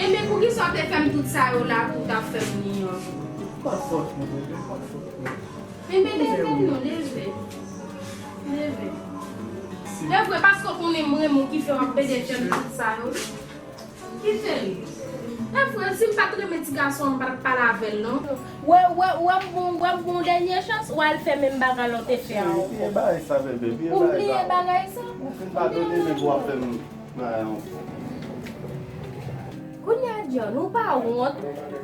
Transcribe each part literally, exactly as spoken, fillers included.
Ebyen, poukisa w te fè m tout sa yo la pou w ta fè m li an? Ebyen, leve non, leve. Leve. Se vre, paske w konnen m renmen w ki fè w ap pede fè m tout sa yo. Kite l. E vre, si m pa t renmen ti gason an, m pa t ap pale avè l, non. Wè, wè, wè m bon, wè m bon dènye chans, w al fè menm bagay la w te fè a ankò. Bliye bagay sa, bebe, bliye bagay sa. Ou bliye bagay sa? Ou fin padone m epi w ap fè m bagay ankò. Kounye a, John, ou pa wont?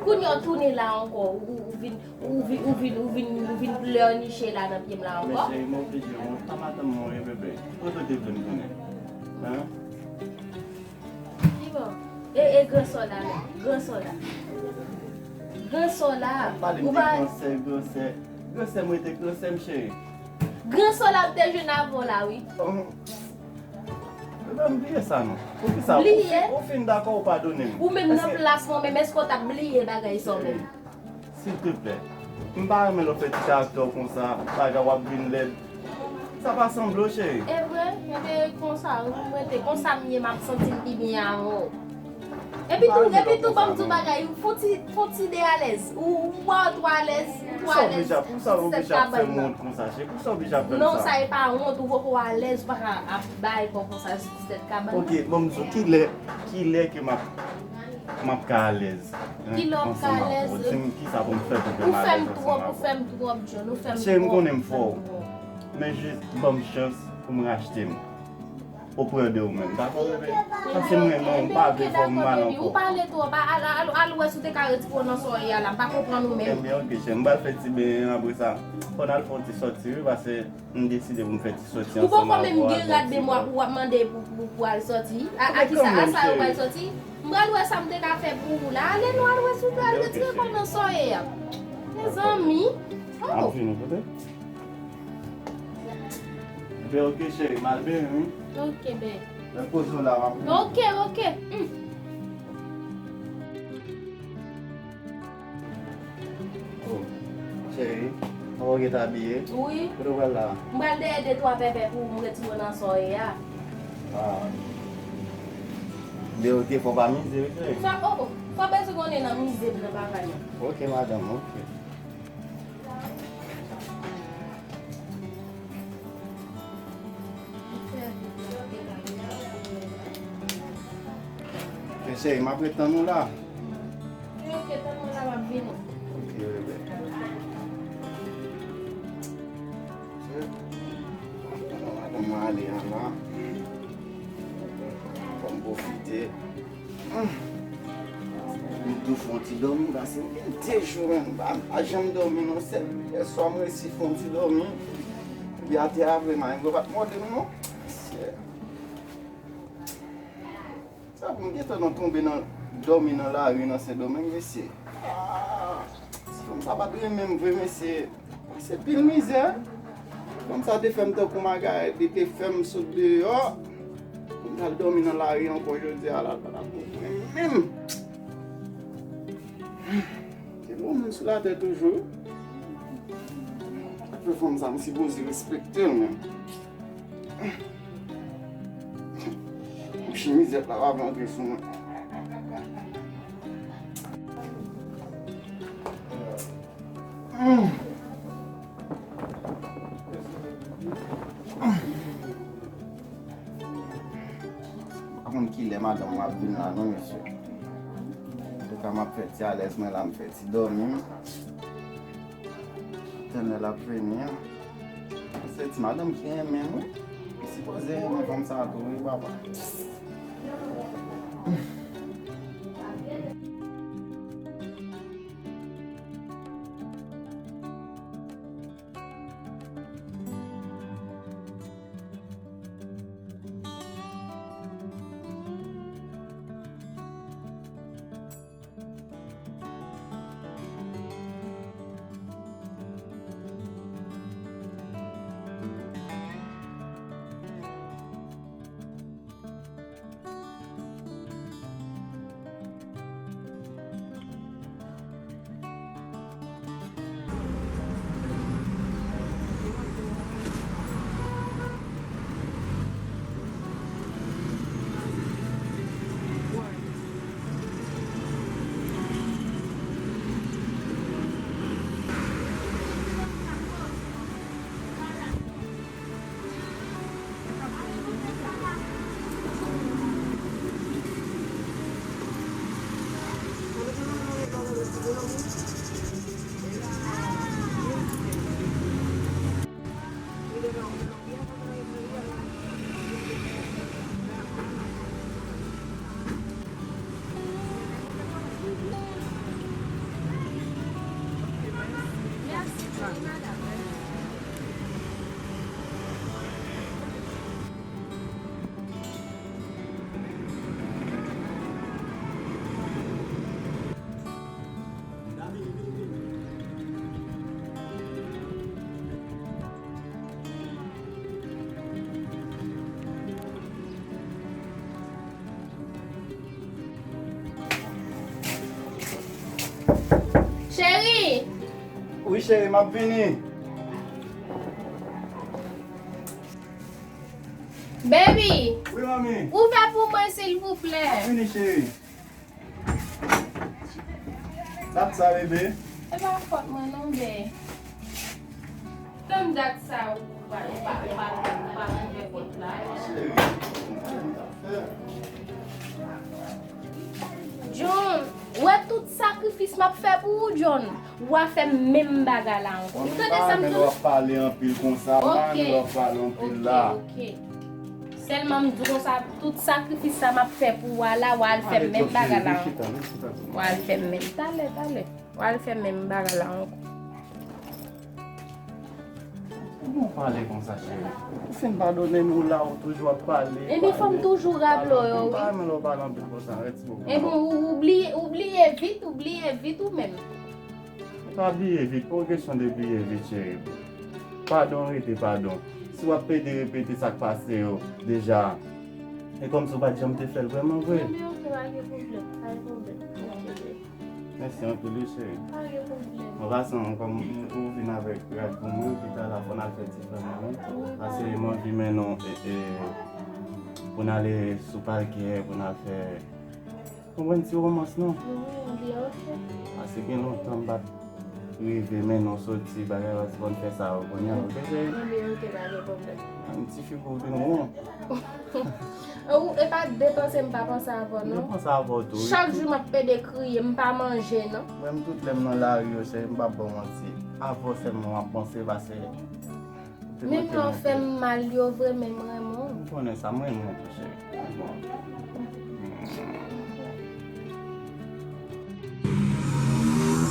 Kounye a, w tounen la ankò, ou, ou vin, ou vin, ou vin, ou vin, ou vin pleurniche la nan pye m la ankò? Men cheri, m oblije wont. Pa madanm mwen, wi, bebe. Kote w te vle m tounen? Hein? Ki bò? E, e gran sò la menm. Gran sò la. Gran sò la. Ou pa pale m de gran sè, gran sè. Gran sè, mwen te gran sè m, cheri. Gran sò la m te jwenn avè w la, wi. Oh. Ebyen, m bliye sa, non. Poukisa? Bliye? Ou fin, ou fin dakò ou padone m? Ou menm nan plas mwen menm, èske w t ap bliye bagay sa w menm? Silteplè, m pa renmen lè w fè ti karaktè w konsa, bagay w ap vin lèd. Sa pa sanble w, cheri. E vre, mwen te konsa, mwen te konsa m ye, m ap santi m pi byen avè w. Epi tou, epi tou, ban m di w bagay, fon ti, fon ti de alèz. Ou, ou wè w twò alèz, ou twò alèz sou ti tèt kabann nan. Poukisa w oblije ap fè m wont konsa, cheri? Poukisa w oblije ap fè m sa? Non, sa e pa wont, ou poko alèz, ou pa ka ap bay kò w konsa sou ti tèt kabann nan. Ok, ban m di w, kilè, kilè ke m ap M ap ka alèz, hein, ansanm avè w. Di m kisa pou m fè pou ke m alèz ansanm avè w. Ou fè m twòp, ou fè m twòp, John, ou fè m twòp. Cheri, m konnen m fò w. Men jis ban m chans pou m rachte m oprè de ou menm. Dakò, bebe? Paske m renmen w, m pa vle fè w mal ankò. Ou pale twòp. Al, al, al wè si w te ka retire w nan sa w ye a la. M pa konprann ou menm. Ebyen, ok, cheri, m pral fè ti benyen an, apre sa, fò n al fè yon ti sòti, wi, paske M deside pou m fè ti sòti ansanm avè w al bwè ti ven. Ou poko menm gen rad memwa pou w ap mande pou, pou, pou al sòti? A, a kisa? A sa yo pral sòti? M pral wè sa m te ka fè pou ou la. Ale nou al wè si w pral retire kò w nan sa w ye a. Mezanmi. Oh. M ap vini, tande? Ebyen, ok, cheri, m al benyen, wi. Ok, bè. Lè poze w la, m ap vini. Ok, ok. Hmm. Oh, cheri, ou gentan abiye? Wi. Kote w pral la? M pral dèyè de twa pèpè pou m retire w nan sa w ye a. Ah. Men ok, fò w pa mize, wi, cheri. Sa, oh, oh. Fò w bezwen konnen nan mize m nan bagay la. Ok, madanm, ok. Men cheri, m ap ret tann ou la. Ok, ok, tann mwen la, m ap vini. Ok, bebe. Cheri, m ale an la. Fò m pwofite. Hmm. M tou fè yon ti dòmi, paske m gen de jou menm, m pa, pa janm dòmi non, sèl yèswa m resi fè yon ti dòmi. Epi atè a vre, marengo pa t mòde m non. Mesye. Sa pou m gentan nan tonbe nan dòmi nan lari nan Sendomeng, mesye. Ah, ti fanm sa pa t renmen m vre, mesye. Se pil mizè. Fanm sa te fè m tankou Magaret, li te fè m sot deyò. Pou m t al dòmi nan lari ankò jodi a la, l pa t ap bon pou mwen menm. Gen bon moun sou latè toujou. Apre fanm sa, m sipoze respekte l menm. Mouche mizèt la pa vle antre sou mwen. Pa konn kilè madanm mwen ap vin la non, mesye. Antouka, m ap fè ti alèz mwen la, m fè ti dòmi m. Tann lè l ap vini an. Se ti madanm ki renmen m, wi. Li sipoze renmen fanm sa a tou, wi, papa. Cheri, m ap vini. Baby, Wi, manmi. Ouvè pou mwen, silvouplè. M ap vini, cheri. Dat sa, bebe. E pa fòt mwen, non, be. Tann dat sa, ou pa, ou pa, ou pa, ou pa ouvè pòt la. John, ou wè tout sakrifis m ap fè pou ou, John. W a fè menm bagay la ankò. M tande sa m di w. W ap pale anpil konsa, m pa renmen lè w ap pale anpil la. Ok. Sèlman m di w konsa, tout sakrifis sa m ap fè pou w a la, w al fè menm bagay la ankò. W al fè menm, talè, talè. W al fè menm bagay la ankò. Kòman w pale konsa, cheri? Ou fin padone m, ou la, ou toujou ap pale. Ebyen, fò m toujou raple w yo, wi. M pa renmen lè w pale anpil konsa, rete sou. Ebyen, ou, ou bliye, ou bliye vit, ou bliye vit ou menm. Pa bliye vit, pa yon kesyon de bliye vit, cheri. Padon rete padon. Si w ap plede repete sa k pase yo deja, e kòmsi w pa t janm te fè l vrèman vre. Ebyen, ok, pa gen pwoblèm, pa gen pwoblèm. Ok, bebe. Mèsi anpil wi, cheri. Pa gen pwoblèm. An pasan, kòm ou vin avèk rad pou mwen, pita la fò n al fè ti flann wi. Paske m anvi mennen w e, e, pou n ale sou palkè, pou n al fè, konprann, ti womans nou. Wi, wi, ok. Paske gen lontan m pa t rive mennen w soti, bagay, paske fò n fè sa yo kounye a, ok, cheri? Ebyen, ok, pa gen pwoblèm. An ti fi pou vin won. Ou, e pa depanse m pa panse avè w, non. Mwen panse avè w tou, wi. Chak jou m ap pede kriye, m pa manje, non. Mwen menm tout lè m nan lari yo, cheri, m p ap ba w manti. Avè w sèlman m ap panse, paske. Menm lè w fè m mal yo vre, men m renmen w. M konnen sa, m renmen w tou, cheri. Bon.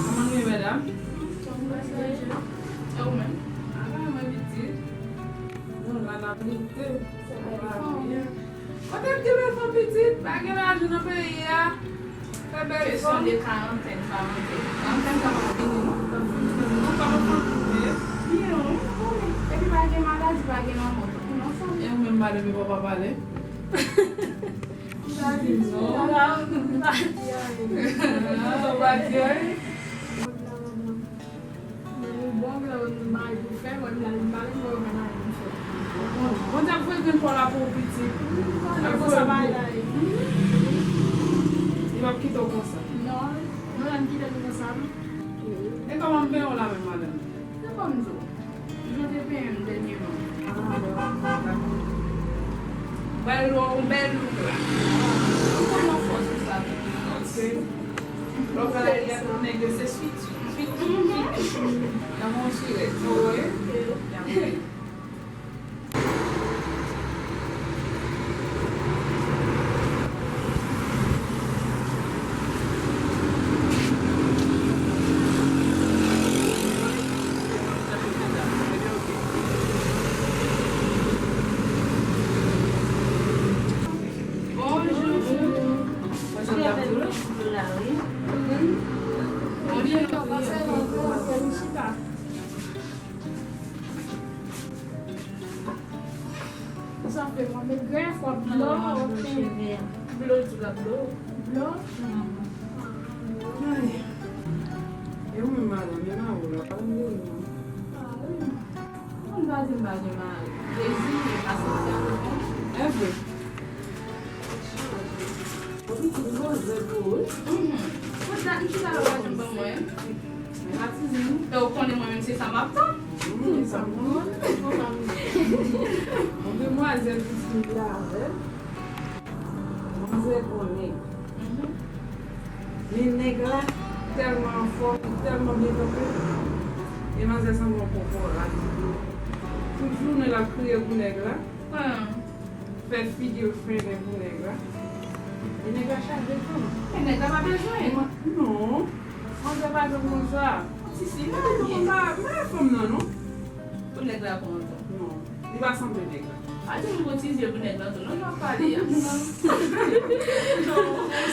Kòman nou ye, medam? E ou menm? Ala mwen pitit. Nou la n ap lite. Sa va byen. Kote l gen bèl fanm pitit? Pa gen lajan nan peyi a. Fè bèl fanm. Kesyon de karantèn, karantèn. Karantèn sa p ap fini, non. L ap fini, non, pa nan fanm. Byen, wi. Epi pa gen maladi, pa gen lanmò. Tout moun ansanm. E ou menm, madanm, e papa pale? Bondye ap voye grenn pa w la pou ou pitit. Ap konsa bagay. Li p ap kite w konsa. Non, non, l ap kite m konsa, non. E kòman m benyen w la menm, madanm? Se kòm di w. Jan w te penyen m dènyèman. Ah, dakò. Bèl look, bèl look la. Ou konn yon fòs pou sa tou. Ok. Lè w pral al gade yon nèg yo se swit, swit, swit, swit. Y ap yon swirèt. Ou wè? Y ap wè. Sa fè mwen met grenn fwa blo. Blo, di la blo. Blo. Ay. E ou menm, madanm, e mari w la, pa vin dèyè m non. Moun pa di m pa gen mari. Plezi e pasyans sa yo bon. E vre. Ou pitit manzè tou wi. Mhm. Pou dat m chita la, ou pa janm ban mwen. Men pa tizin. E ou konnen mwen menm se sa m ap tann. Mhm, sa m konnen. Yon demwazèl pitit la avè l. Manzè konnen. Mhm. Men nèg la tèlman anfòm, li tèlman byen kanpe. E manzè sanble yon kokorat. Tout jounen l ap kriye pou nèg la. Fè figi l fennen pou nèg la. E nèg la chaje tou. E nèg la pa bezwen. Non. Manzè pa janm konn sa. Ti si la byen. Pa, pa fanm nan non. Pou nèg la pran tan. Non. Li pa sanble nèg la. Pa di m gon ti zye pou nèg la tou non, jan w ap pale a. Non. Non,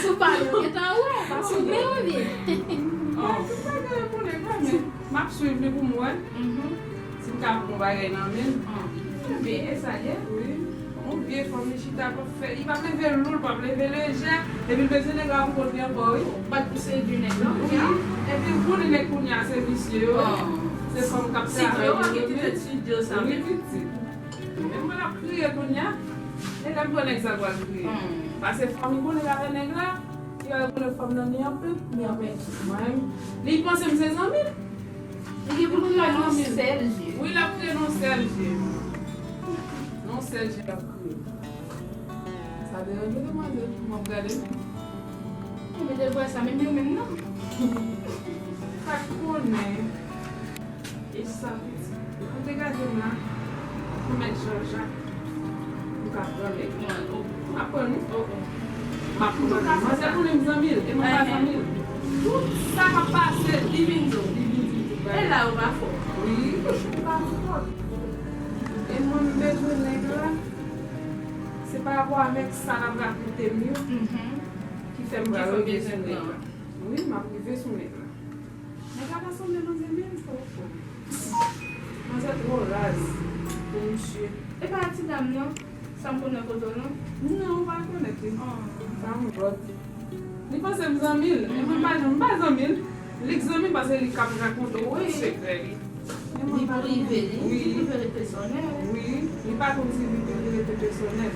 sou pale w gentan wè, pa sou men w byen. Non, tout bagay pou nèg la, men m ap swiv li pou m wè. Mhm. Si m ka pran bagay nan men l. Ah. Ebyen, e sa l ye. Wi. Yon vye fanm, li chita, p ap fè, li p ap leve lou, li p ap leve lejè, epi l bezwen nèg la pou kont li ankò, wi. Bat pou sedui nèg la, kounye a. Wi. Epi l konnen nèg kounye a se visye yo, wi. Ah. Se fanm k ap travay pou yo menm. Wi, pitit. Men mwen ap kriye kounye a. E lè m pran nèg sa pral kriye. Paske fanm li konnen l avè nèg la, li al konnen fanm nan ni anpil, ni anpil. Mwen menm, li panse m se zanmi l. Li gen pou l nan yon sèl je. Wi, l ap kriye nan yon sèl je. Nan yon sèl je l ap kriye. Sa deranje demwazèl, m ap gade. Ebyen, de vwa sa, menm yo menm non. Pa konnen. E sa, pitit. Mwen te gade m la. Pou mèt Jean-Jacques. Ou ka pran nèg. M ap pran nou. M ap pran nou. Manzè konnen m zanmi l. E mwen pa zanmi l. Tout sa k ap pase, li vin di w. Li vin di m tout bagay. E la ou pa fò. Wi, ou pa fò. E mwen m bezwen nèg la. Se pa rapò avèk sa l ap rakonte m yo ki fè m pral rive sou nèg la. Wi, m ap rive sou nèg la. Nèg la pa sanble nan zanmi m, fò. Manzè twò raz pou misye. E pa ti dam nan? Sa m konnen kote w non? Non, ou pa rekonèt li. Sa yon lòt. Li panse m zanmi l. E mwen pa janm, m pa zanmi l. Li k zanmi m paske li k ap rakonte w tout sekrè li. Li prive li, li prive li pèsonèl. Wi, li pa konn si li prive li pèsonèl.